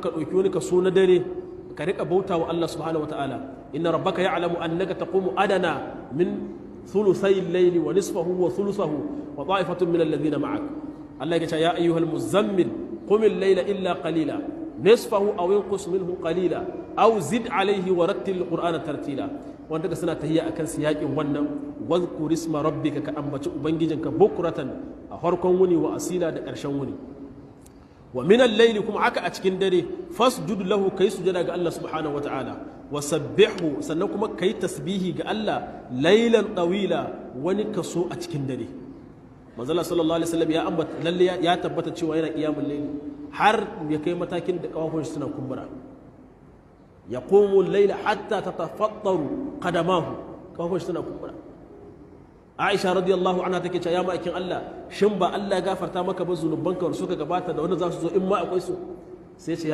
Ka ɗauki wani kaso na dare ka riƙa bauta wa Allah subhanahu wa ta'ala. Inna rabbaka ya'lamu annaka taqumu adana min thuluthay al-layli wa nisfahu wa thuluthahu wa ta'ifatun min alladhina ma'ak. Allah ya ce: ya ayyuhal muzammil, qum al-layla illa qalila, nisfahu aw inqus minhu qalila, aw zid alayhi wa rattil qur'ana tartila. Wanda ka suna tahiyya akan siyakin wannan. Wadhkur isma rabbika, ka ambaci ubangijinka, bukratan, a farkon wuni, wa asila, da ƙarshen wuni. Wa min al-layli, kuma haka a cikin dare, fasjud lahu, kai sujada ga Allah subhanahu wataala, wa sabbihu, sannan kuma kai tasbihi ga Allah, laylan tawila, wani kaso a cikin dare. Manzo Allah sallallahu alaihi wasallam ya ambata lalle ya tabbata cewa yana qiyamul layli har ya kai matakin da kafafun shi suna kumbura. Yaqumu al-layla hatta tatafattaru qadamahu, kafafun shi suna kumbura. Aisha radiyallahu anha take cewa: ya ma'aikin Allah, shin ba Allah ya gafarta maka ba zunubanka wanda suka gabata da wanda za su zo, in ma akwai su? Sai ce ya